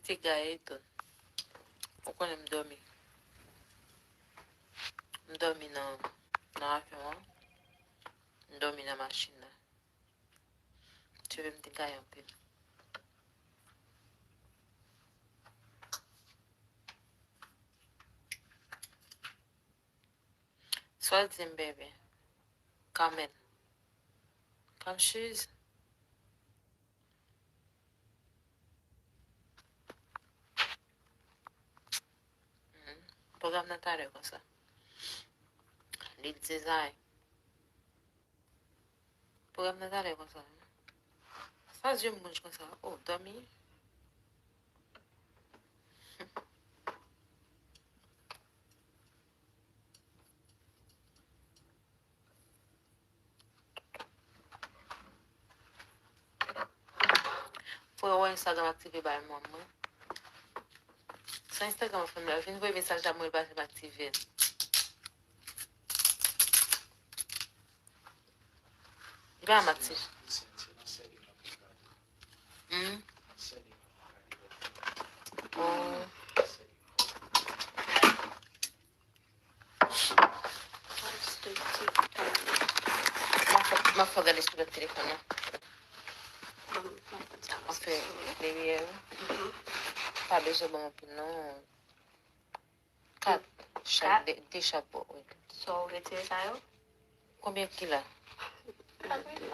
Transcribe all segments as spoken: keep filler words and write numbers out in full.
te gaye tou. Ou konnen m dòmi. M dòmi nan, nan avyon an. M dòmi nan machin nan. Cheve m te gaye anpil. Sa w di m, bebe? Carmen. Come shoes. Mhm. Pwogram nan talè konsa. Li di zay. Pwogram nan talè konsa. Sa zye m wouj konsa? Oh, dòmi. Fò wè Instagram aktive bay mwen, mwen. Sa Instagram fè m la, vin voye mesaj la, mwen pase m aktive l. Li pa m aktive. Hmm. Oh. M ap fè, m ap fè gade sou lòt telefòn nan. M ap fè limyè wi. Pa bezwen ban m anpil non. Kat. Chak, de, de chak bò, wi. So, ou retire sa yo? Konbyen ki la? Kat, wi.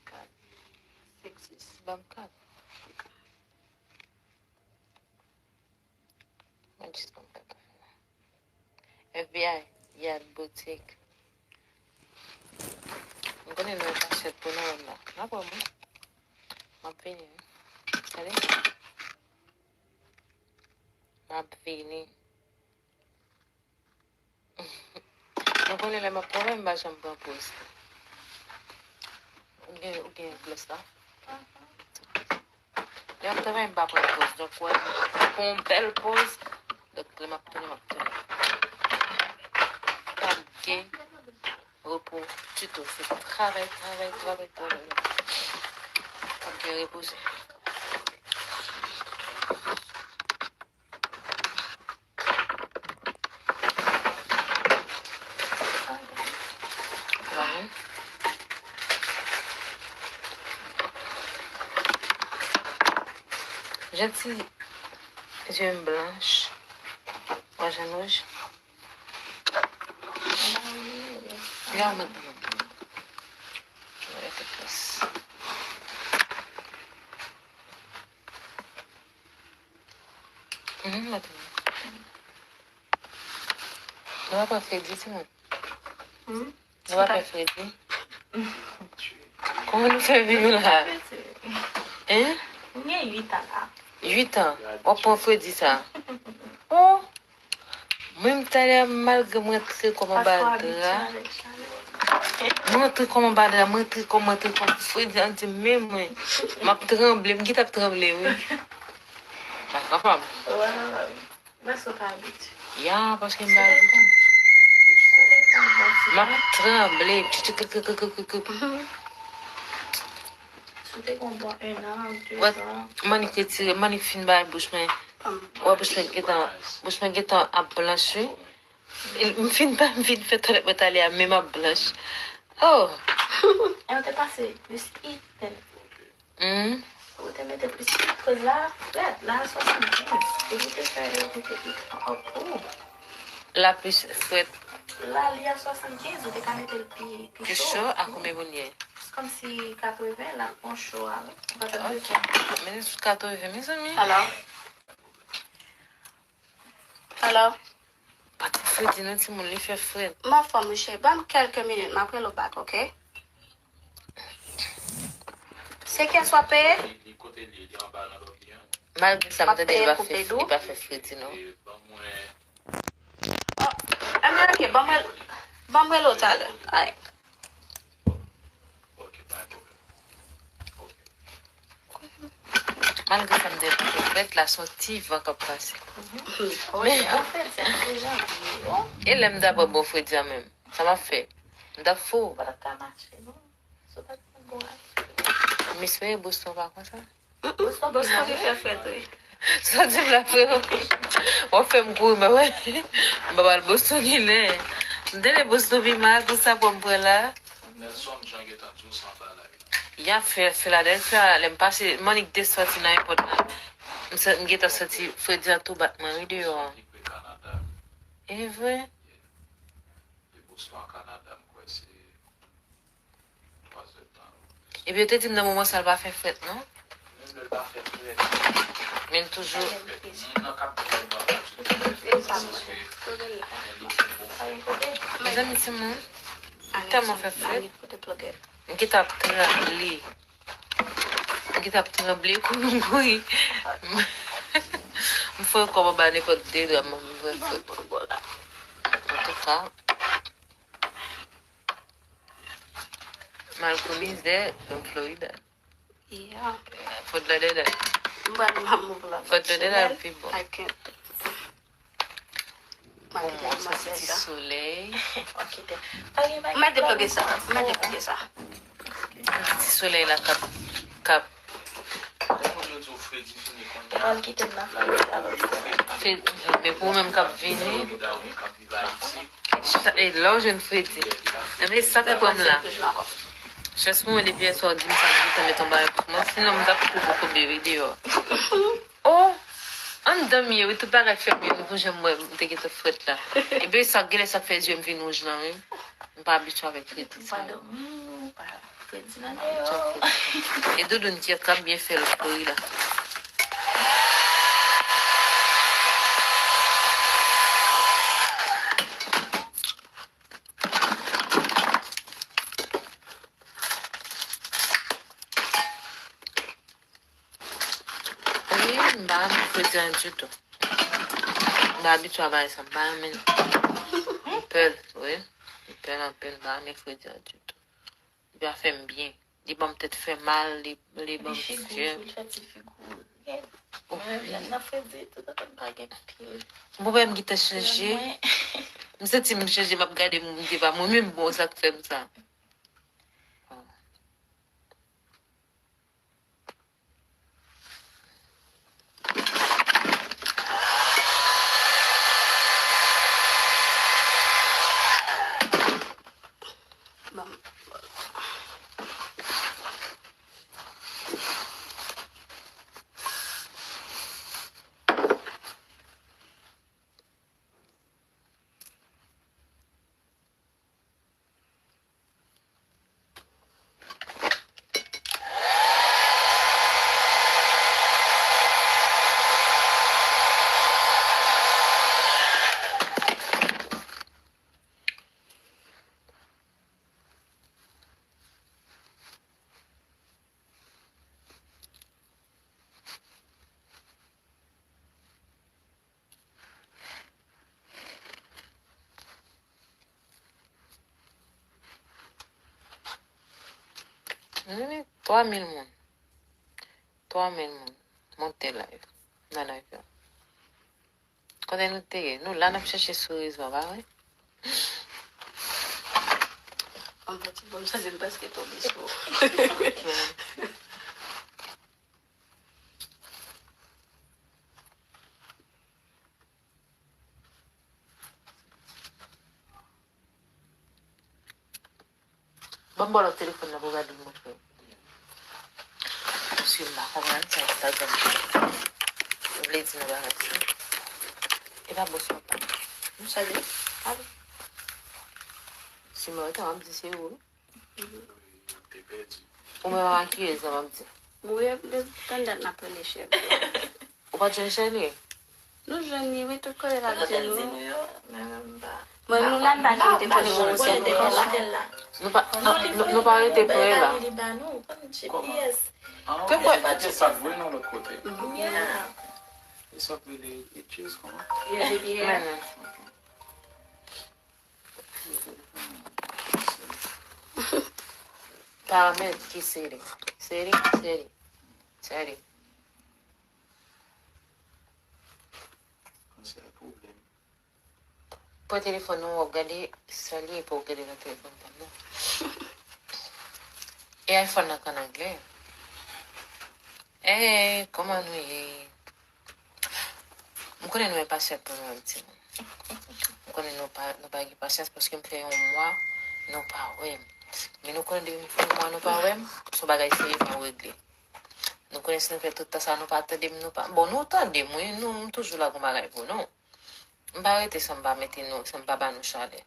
Kat. Six, six. Ban m kat. Mwen jis konn kat. F B I, Yad Boutique. M konnen nou kachèt pou Nowèl la. N ap wè mwen. M ap vini, wi. Gade. M ap vini. Nou konnen lè m ap travay, m pa janm pran poz. Ou gen, ou gen glòs la? Lè m ap travay, m pa pran poz. Donk, wè, m pran yon bèl poz. Donk, lè m ap tounen, m ap tounen. Pa gen repo ditou. Se travay, travay, travay, travay. Pa gen repoze. Jan ti zye m blanch. Wè jan wouj. Ya mwen. Mwen rete plis. Mhm, mwen te. Nou pa pran fredi, timoun. Hmm? Nou pa pran fredi. Kòman nou fè viv la? Hein? Mwen gen uit an la. Uit an. W ap pran fredi sa. Oh! Mwen, m talè, malgre mwen antre kòm anba dra. Mwen antre kòm anba dra, mwen antre kòm, mwen antre kòm fredi an di men mwen. M ap tranble, m gentan ap tranble, wi. M pa kapab. Wè, wè, wè. Mwen sot abitye. Ya, paske m pa abitye. M ap tranble. Tchou, tchou, tchou, tchou. Si w te gen bon un an, deux ans. Wè, Manik retire, Manik fin bay bouch mwen. Wè, bouch mwen gentan, bouch mwen gentan ap blanch, wi. M fin bay, m fin fè twalèt mwen talè a, men m ap blanch. Oh! E ou te pase plis it. Hmm? Ou te mete plis it, koz la frèt, la a swasannkenz. Depi ou te fè yo mete it an, an pou. La plis frèt. La, li a swasannkenz, ou te ka mete l pi, pi cho. Pi cho, a konbyen pou l ye? Kòmsi katreven, l ap pran cho a, wi. Ou pa t ap bezwen. Men sou katreven, mezanmi. Alò? Alò? Pa t fredi non, timoun, li fè frèt. M anfòm, monchè. Ban m kèlke minit, m ap rele w back, oke? Se kès w ap peye? Malgre sa, m tande li pa fè, li pa fè fredi non. Oh, anben, oke, ban mwen, ban mwen rele w talè. Alright. Malgre sa, m te fèt la, se yon ti van k ap pase. Men, e lè m ta pran bon fredi an menm, sa m ap fè? M t ap fou. M espere Boston pa konsa. Boston, Boston, li fè frèt, wi. Sa w di m la, freo? W ap fè m kouri, m pa pral, m pa pral Boston kilè. M tande Boston pi mal pou sa pran m pran la. Nelson Jean gentan di w san bagay. Y ap fè Philadelphia, lè m pase, m annik te sòti nan èpòt la. M sa-, m gentan santi fredi an tou bat mwen, wi, deyò a. Li pre Kanada. E vre? Li Boston, Kanada, m kwè se twa zè tan. Epi yo te di m nan moman sa l pa fè frèt, non? Menm lè l pa fè frèt. Men l toujou. Moun nan k ap di l pa fè frèt, paske konnen li gen bon. Mezanmi, timoun, tèlman fè frèt. M gentan ap tranble. M gentan ap tranble kou m kouri. M fè kò m anba nenpòt de dra m, m fè frèt. Antouka, Malcolm is there in Florida. Yeah. Fort Lauderdale. Mwen, mwen, mwen, mwen, Fort Lauderdale pi bon. I can't. Pou mwen, sa se ti solèy. Mwen te bloke sa. Mwen te bloke sa. Ti solèy la k ap, k ap. Fè, men pou ou menm k ap vini. Chita, e lè w jwenn fredi. Enben, sa k pran m la. Chans pou mwen, depi yèswa w di m sa, m gentan met yon bagay pou mwen. Sinon, m t ap tou poko bebe deyò. Oh! Anndan m ye, wi, tout bagay fèmen, wi, pou jan m wè m te gentan frèt la. Epi sa, genlè sa k fè zye m vin wouj lan, wi. M pa abitye avèk fredi sa. Fredi nan deyò. E doudoun ki t ap byen fè l kouri la. Wi, m pa renmen fredi an ditou. M pa abitye a bagay sa, m pa renmen l. M pè l, wi. M pè l anpil, m pa renmen fredi an ditou. Li pa fè m byen. Li ban m tèt fè mal, li, li ban m fyèv. Li fè ti figou, li fè ti figou. Oh. Mwen menm, lè m nan fredi, tout antan m pa gen pil. Bon, bagay m gentan chanje. M santi m chanje, m ap gade moun, m di pa mwen menm, bon, sa k fè m sa. Oh. Twa mil moun. Twa mil moun. Monte live. Nan live la. Kote nou te ye? Nou la n ap chèche sourizman, pa vre? An fèt, bon, m santi m prèske tonbe sou. Ban m ba w lòt telefòn nan pou w gade m montre w. Paske m pa konprann sa Instagram fè. M vle di nou bagay sa. E pa bon sa. M salye. Alo. Si m rete, m ap di se ou. Ou menm a makiye sa m ap di. Wi, depi tann dat n ap rele chèf. Ou pa t jwenn Shirley? Nou jwenn li, wi, tout kote l ap di nou. Mwen, nou la, m pa kite kote moun se nou la. Nou pa, nou, nou pa rete pre la. Te kwè. Te sa dwe nan lòt kote. E sa vle di, e cheese, kòman? Men, men. Paramèt ki seri? Seri, seri, seri. Pran telefòn ou, w ap gade sa li ye, pa w gade nan telefòn pa m nan. E iPhone nan k ann anglè. Hey, kòman nou ye? M konnen nou enpasyant pou nou wè m, timoun. M konnen nou pa, nou pa gen pasyans paske m fè yon mwa, nou pa wè m. Men nou konnen depi m fè yon mwa, nou pa wè m, se yon bagay serye m ap regle. Nou konnen si nou fè tout tan sa, nou pa tande m, nou pa, bon, nou tande m, wi, nou, m toujou la gon bagay pou nou. M pa rete san m pa mete nou, san m pa ba nou chalè.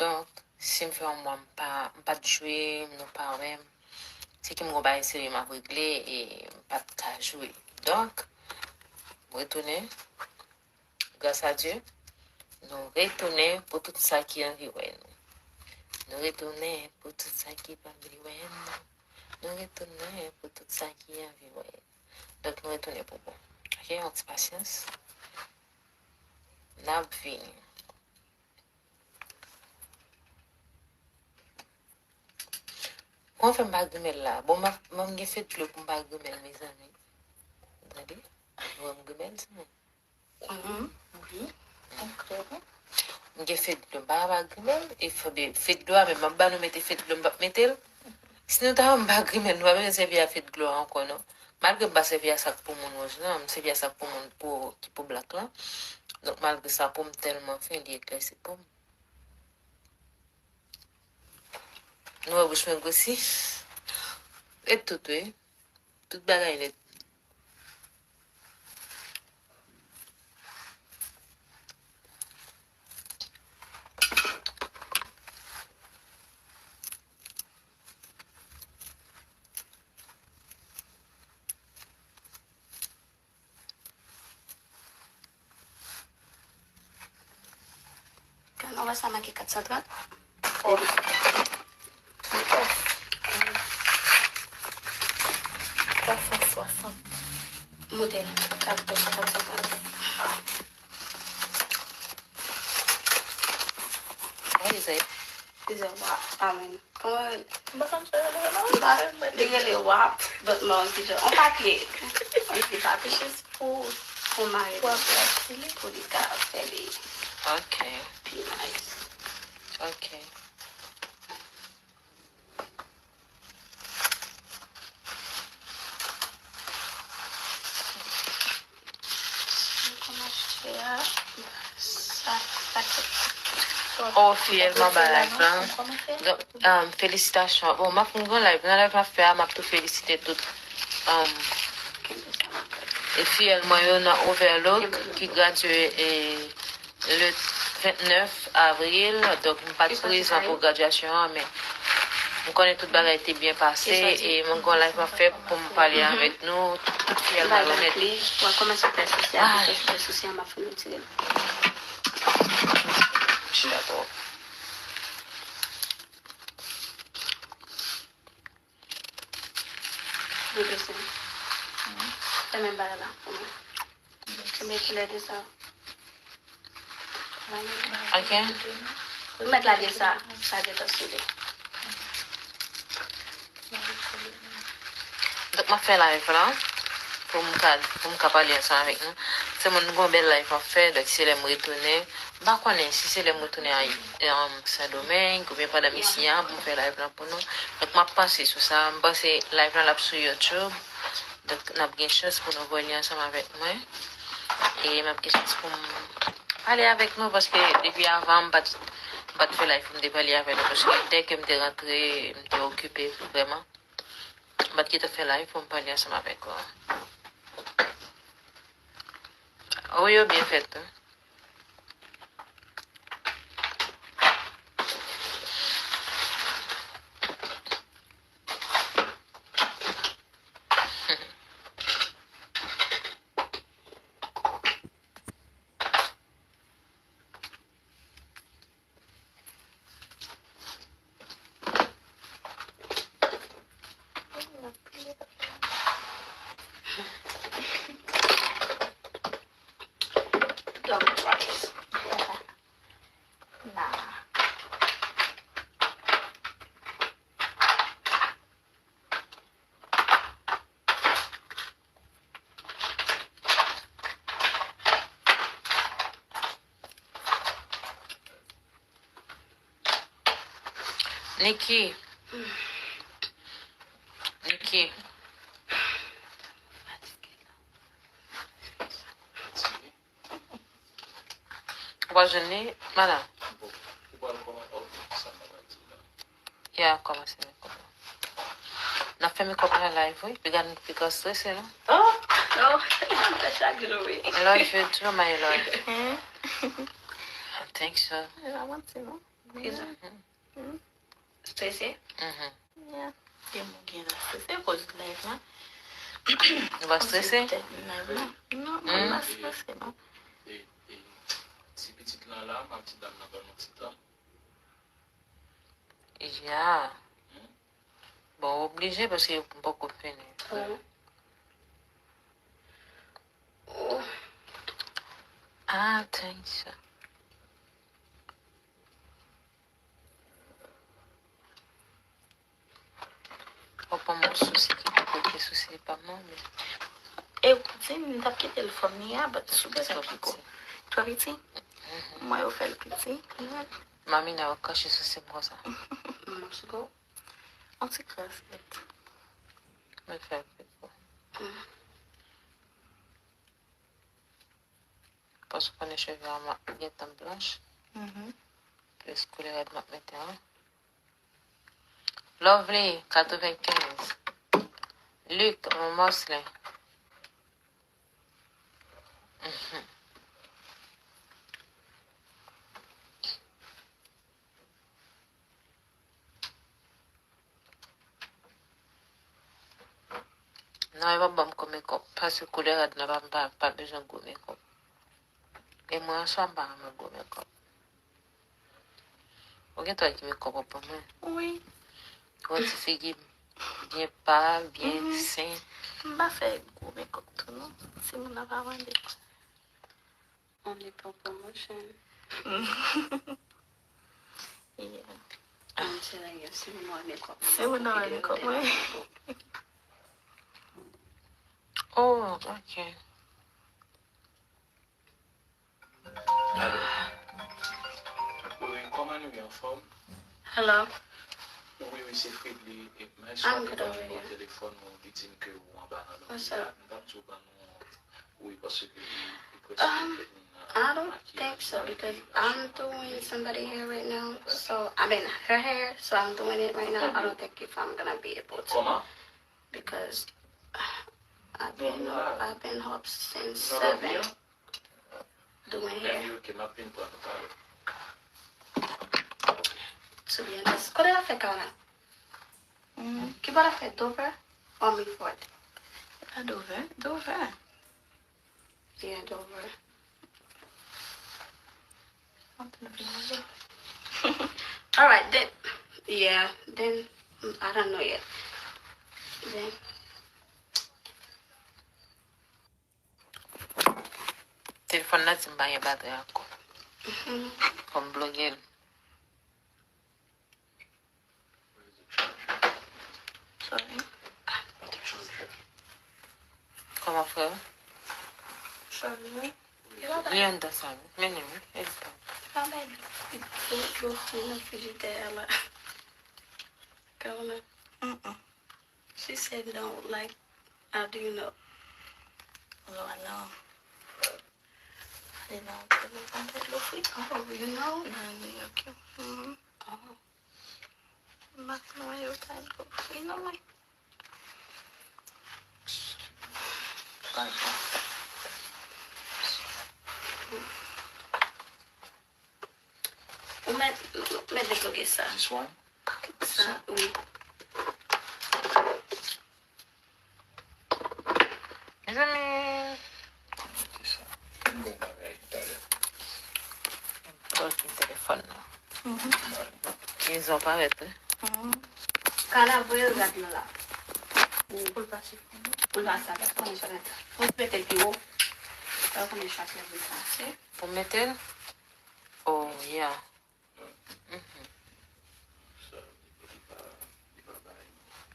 Donk, si m fè yon mwa m pa, m pa t jwe, nou pa wè m, se ke m gon bagay serye m ap regle e m pa t ka jwe. Donk, m retounen, gras a Dye, nou retounen pou tout sa ki anvi wè nou. Nou retounen pou tout sa ki pa vle wè nou. Nou retounen pou tout sa ki anvi wè nou. Donk, nou retounen pou bon. Ok, yon ti pasyans. N ap vini. Kòman fè m pa grimèl la? Bon, m ap, m ap gen fedlo pou m pa grimèl, mezanmi. Tande? Nou wè m grimèl, timoun? Mhm, wi. Ok. M gen fedlo, m pa ka pa grimèl. E fedlo a menm, m ap ba nou mete fedlo, m p ap mete l. Si nou ta wè m pa grimèl, nou pa bezwen sèvi a fedlo a ankò, non. Malgre m pa sèvi a sa k pou moun wòj lan, m sèvi a sa k pou moun po, ki po blak lan. Donk, malgre sa, po m tèlman fen, li eklèsi po m. Nou wè bouch mwen gwosi? Ret tout, wi. Tout bagay nèt. Kan nou wè sa make kat san trant. Off. Off. Off, off, off, off. Moute la. Kat san trant. What is it? Is it what? I mean, kòman, m pa konn sa yo rele non. Li rele wap, but non, se jan, on papye. On ti papye jis pou, pou mare. Pou li ka fè li. Ok. Pi nice. Ok. Oh, fiyèl, m anba live lan. Donk, um, felisitasyon. Bon, m ap fè yon live. Nan live m ap fè a, m ap tou felisite tout, um, e fiyèl mwen yo nan Overlook ki gradye e le vennèf avril, donk m pa t prezan pou gradyasyon an, men m konnen tout bagay te byen pase e mwen gon live m ap fè pou m pale avèk nou, tout fiyèl mwen yo nèt. Mwen kòmanse fè sousi a, fè sousi a, m ap fè nou tire l. Chita twòp. Li desen. Fè menm bagay la pou mwen. Kenbe koulè de sa. Ok. Remèt la de sa. Sa gentan sou li. Donk, m ap fè live la pou m ka, pou m ka pale ansanm avèk nou. Se moun gon bèl live m ap fè, donk se lè m retounen. M pa konnen si se lè m retounen a, um, Sendomeng, oubyen pandan m isi a, pou m fè live lan pou nou. Donk, m ap panse sou sa. M panse live lan l ap sou YouTube. Donk, n ap gen chans pou nou vwè li ansanm avèk mwen. E m ap gen chans pou m pale avèk nou, paske depi avan, m pa t, m pa t fè live pou m te pale avè nou, paske dèke m te rantre, m te okipe vrèman. M pa t gentan fè live pou m pale ansanm avèk ou. Ou yo byen fèt tou. Dump rice. Nah. Niki. Niki. Fatige la. W ap jwenn li, madanm? Ya, kòmanse mekòp la. N ap fè mekòp la live, wi. Piga n, piga strese, non? Oh, oh, m fè chak jou, wi. Lòj, you too, my lòj. I think so. Se pa manti, non. Kisa? Strese? Mhm. Yeah. Gen moun gen la strese koz live la. Ou pa strese? Petèt live la. Non, mwen pa strese, non. Ti pitit lan la, m ap di dam nan ban nou ti tan. Ya. Bon, oblije paske m poko fini. Oh. Oh. Ah, thank you. Ou pa yon sousi ki pi gwo ke sousi pa m nan, men E w di m, m t ap kite l fò m li a, but si w bezwen pi gwo. Twò piti? Mwen, yo fè l piti. Mamina, ou kache sousi m konsa. Mwen, m sou gwo. On ti kras, but. Mwen fè l pi gwo. Paske w konnen cheve a m ap gentan blanch. Mhm. Plis koulè rèd m ap mete an. Lovely, katrevenkenz. Luc, Mosley. Mhm. Non, yo p ap ban m gwo mekòp, paske koulè rad la pa, pa, pa bezwen gwo mekòp. E mwen, an swa, m pa renmen gwo mekòp. Ou gen twòp ki mekòp w ap ban mwen. Wi. Ou wè ti figi m byen pal, byen Mhm. sen. M pa fè gwo mekòp tou, non. Si moun nan pa mande. Only for promotion. Yeah. I'm telling you, si moun nan wè mekòp mwen, Si moun nan wè mekòp mwen. Oh, ok. Alo. Wi, wi, kòman nou ye, anfòm? Hello. Wi, wi, se Fredly. E mwen I'm swa te good ban over nimewo here. Telefòn mwen, ou te di m ke ou anba nan lòt What's la. up? M t ap di w ban nou, wi, paske li, li prèske Um, fèt moun nan I don't makiyaj think so la, epi because achte I'm doing somebody hair right now. So, I mean, her hair, so I'm doing it right now. I don't think if I'm gonna be able to Kòman? because I've been up, I've been up since seven doing hair. Anyway, ok, m ap vin pran nou talè. To be honest, kote la fè kay la? Ki bò la fè, Dover or Milford? Pa Dover, Dover. Yeah, Dover. All right, then. Yeah, then, mm, I don't know yet. Then. Telefòn nan di m pa gen batri ankò. Fò m ploge l. Sorry. Kòman, frè? Sorry. Li anndan sa, wi. Mennen, wi. E li pa. How about you go through the frijidè la? Kòman? Mm-mm. She said no, like, how do you know? Lò, non. Li nan telefòn, telefòn. Oh, you know? Nan New York, yo. Mhm. Oh. Mak mwen yo pa dlo fri non mwen. Ou mèt, mèt debloke sa. This one? Sa, wi. Mezanmi. Ki sa? M gon bagay talè. Talking telefòn nan. Mizon parèt, wi. Kana voye l gad nan la. Pou l pa chifone. Pou l pa sa, pa konnen sa. Pou l mete l pi wo. Pa konnen sa se pou l pase. Pou mete l? Oh, yeah. Mhm.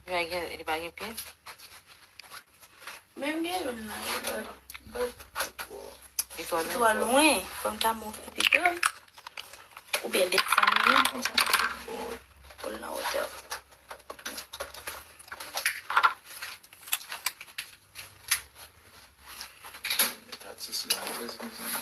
Li pa gen, li pa gen pye? Menm gen youn la, but, but Li twò li twò lwen. Fò m ta monte pi pre. Oubyen desann li konsa. Pou l nan wotè. Atis la alèz, mezanmi.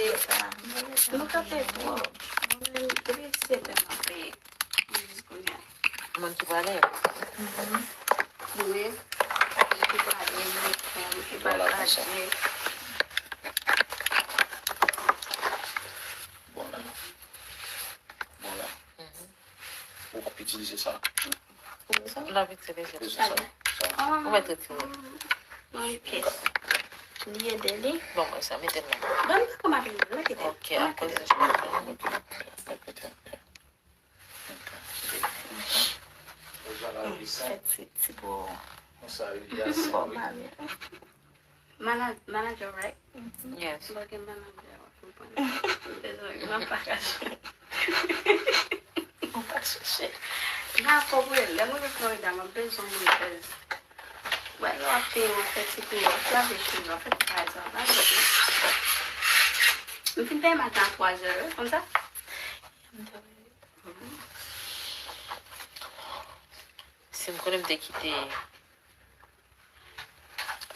Nou kanpe twòp. Mwen menm, depi sèt è m ap veye. Mwen jis kounye a. Moun ki prale? Wi. Moun ki prale, moun ki pataje. Bon la. Bon la. Ou p ap itilize sa. L ap itilize sa. Ou mèt retire. Mwen pyès. Li ede li. Bon, mwen sa, mete l nan. Ban m pa kòmanse, mete l. Ok, akoz de sa. Fè ti, ti po. Fòmal. Mana-, manager, right? Yes. M pa gen manager, w ap konprann. Dezole, m ap pa kache. Ou pa chèche. M pa konprann. Lè m rive Florida, m ap bezwen moun pèz. Wè, lè w ap peye, w ap fè ti kou, w ap lave cheve, w ap fè travay sa, w ap lave. M fin peye maten a twa zè, wi, konn sa? Si m konnen m te kite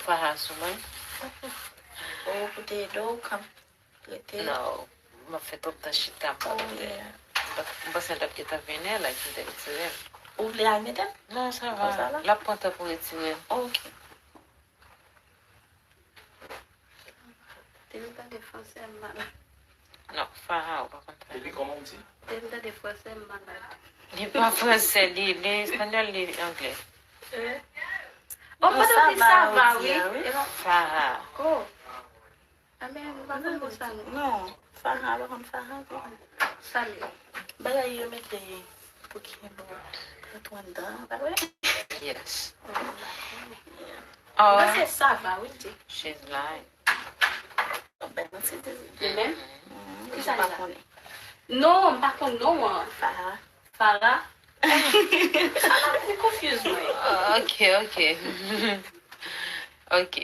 Faha sou mwen. Ou pou te ede w kanpe rete. Non, m ap fè twòp tan chita m pa rete. M pa, m panse l t ap gentan vini la, ki te retire l. Ou vle al mete l? Non, sa va. L ap pran tan pou retire l. Ok. Te m tande fransè m malad. Non, Faha, ou pa konn Faha. Depi kòman w di? Te m tande fransè m malad. Li pa fransè, li, li espanyòl, li anglè. Eh? Oh, mwen te di sa va, wi. Faha. Oh. Ah, men, m pa konn sa, non. Non, Faha, pa konn Faha, tou. Sa li ye? Bagay yo mete pou ki bon, pou twa dan, pa vre? Yes. Oh, m dakò. Oh. Mwen se sa va, wi, di. She's lying. Ou bay manti, di. Li menm? Ki sa li la? Non, m pa konn non an. Faha. Faha? Sa pa vin confuse mwen. Ok, ok. Ok.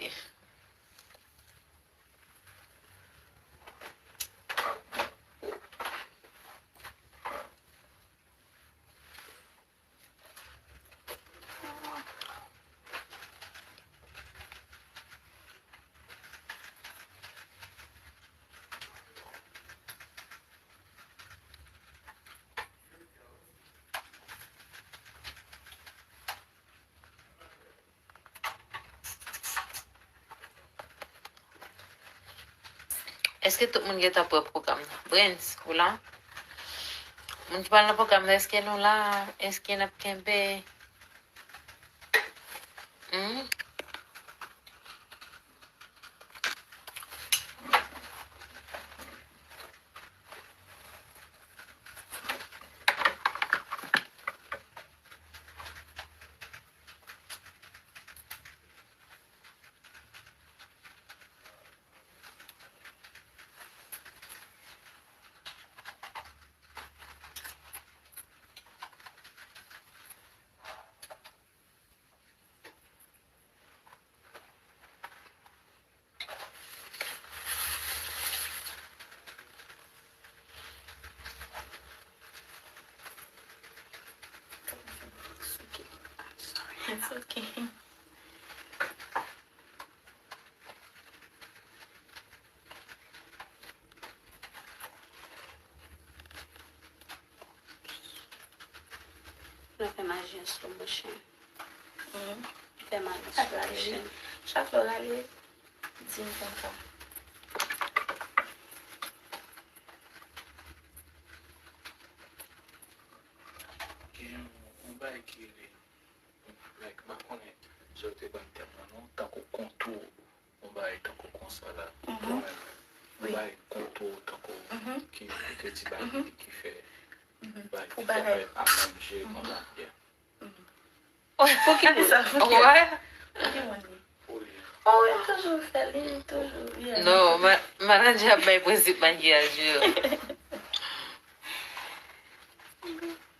Èske tout moun gentan pran pwogram nan? Brens, ou la? Moun ki pa nan pwogram nan, èske nou la? Èske n ap kenbe? Hmm? It's okay. Nou fè maji an slow motion. Mhm. Fè maji an slow motion. Chak lè w rale, di m konsa. Gen yon, yon bagay ki rele, like, m pa konnen, jan w te ban m tèm nan non, tankou kontou, yon bagay tankou konsa la. Mhm. Yon bagay kontou tankou ki, ki te di bagay ki fè bagay ki fè alonje konsa. Yeah. Pou ki moun? Pou ki moun li? Pou li. Oh, li toujou fè, li toujou, yeah. Non, ma- manadjè ap bay prensip makiyaj yo.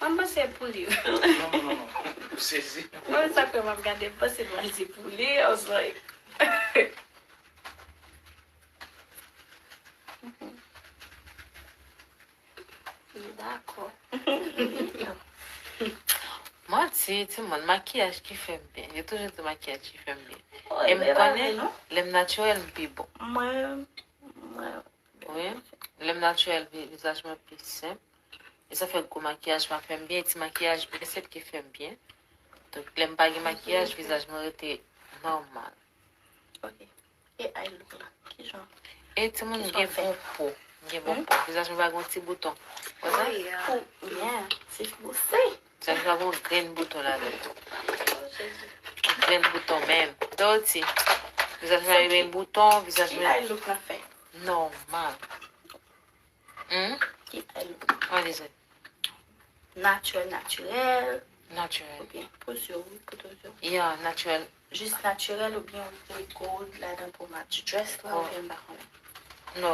Mwen panse pou li. Non, non, non, non. Ou sezi. Mwen sa fè m ap gade, m panse pou li, pou li, I was like. M dakò. Manti, timoun, makiyaj ki fè m byen. Yo toujou di makiyaj ki fè m byen. E m konnen, lè m natirèl, m pi bon. Mwen, mwen. Wi. Lè m natirèl, vi- vizaj mwen pi senp. E sa fè gwo makiyaj pa fè m byen. Ti makiyaj byen senp ki fè m byen. Donk, lè m pa gen makiyaj, vizaj mwen rete nòmal. Ok. E eye look la? Kijan? E timoun, m gen bon po. M gen bon po. Vizaj mwen pa gen yon ti bouton. Wè sa? Oh, yeah. Ti bouton. Vizaj mwen pa gen yon grenn bouton ladan. Oh, Jezi. Grenn bouton menm. Dòti. Vizaj mwen pa gen bouton. Vizaj mwen. Ki eye look la fè? Nòmal. Hmm? Ki eye look? What is it? Natirèl, natirèl. Natirèl. Oubyen poz yo, wi, poz yo. Yeah, natirèl. Jis natirèl oubyen ou voye gold ladan pou match dress la, oubyen m pa konnen. No.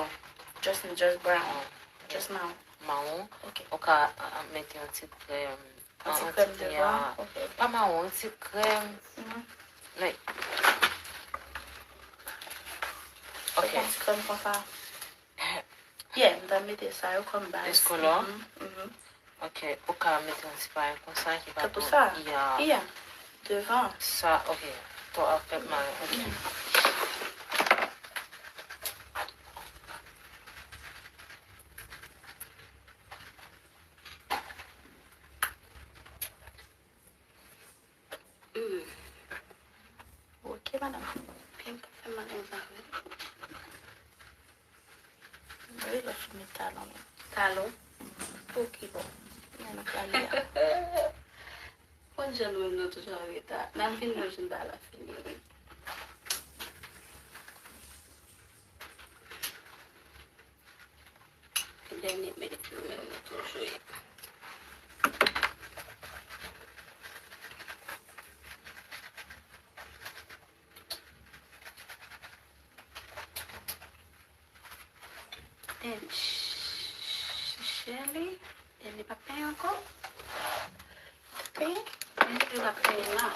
Just, just brown. Just mawon. Mawon. Ok. Ou ka, ah, mete yon ti krèm. Yon ti krèm devan. Ok. Pa mawon, yon ti krèm. Mhm. Like. Ok. Yon ti krèm konsa. Yeah, m ta mete sa yo kòm baz. This color? Mhm, mhm. Ok, ou ka mete yon ti bagay konsa ki pa twò. Tankou sa? Yeah. Yeah. Devan. Sa, ok. Twò ap fèt mare, ok. Mm. Ok, madanm. Byen ka fè madanm sa vre. Wi, lè fini talon. Talon? Pou ki bò? Men nan pale a. Konn jan nou menm nou toujou an reta. N ap vin nan jouda la fini, wi. Dènye minit nou menm nou toujou ye. And Sh- Shelly, Shelly pa penyen ankò? Penyen? Shelly pa penyen la.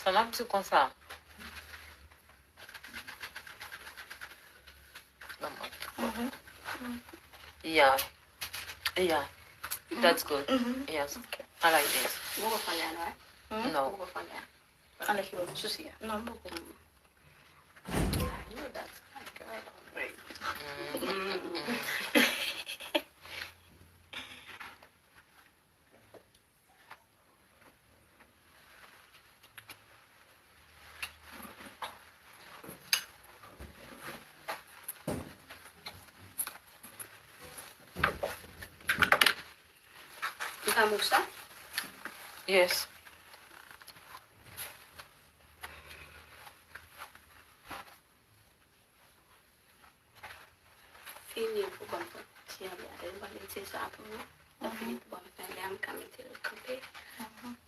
Sa n ap di konsa. Mhm. Yeah. Yeah. That's good. Mhm. Yes. Okay. I like this. Ou poko fè anlè a, non? Hmm? No. Ou poko fè anlè a. Anlè ki bò? Sou si a. Non, m poko. I know that. My girl. Right. Mm-hmm. Ou ka mouch sa? Yes. Fini pou ban m fè ti anlè a. Lè m pral itilize sa pou mwen. Lè fini pou ban m fè anlè a, m ka mete l kanpe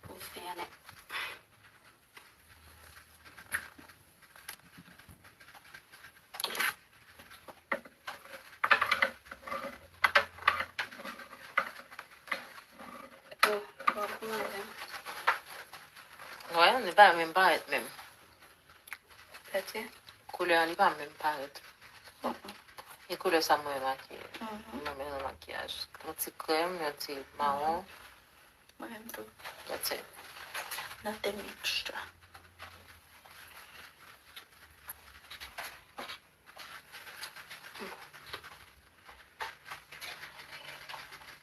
pou fè anlè. Bon, bon, kouman l ye? Wè, li pa menm parèt menm. Gade. Koulè a, li pa menm parèt. Mm-mm. E koulè sa mwen renmake. Mhm. Mwen menm nan makiyaj. Yon ti krèm, yon ti mawon. Mhm. Mwen menm tou. That's it. Nothing extra.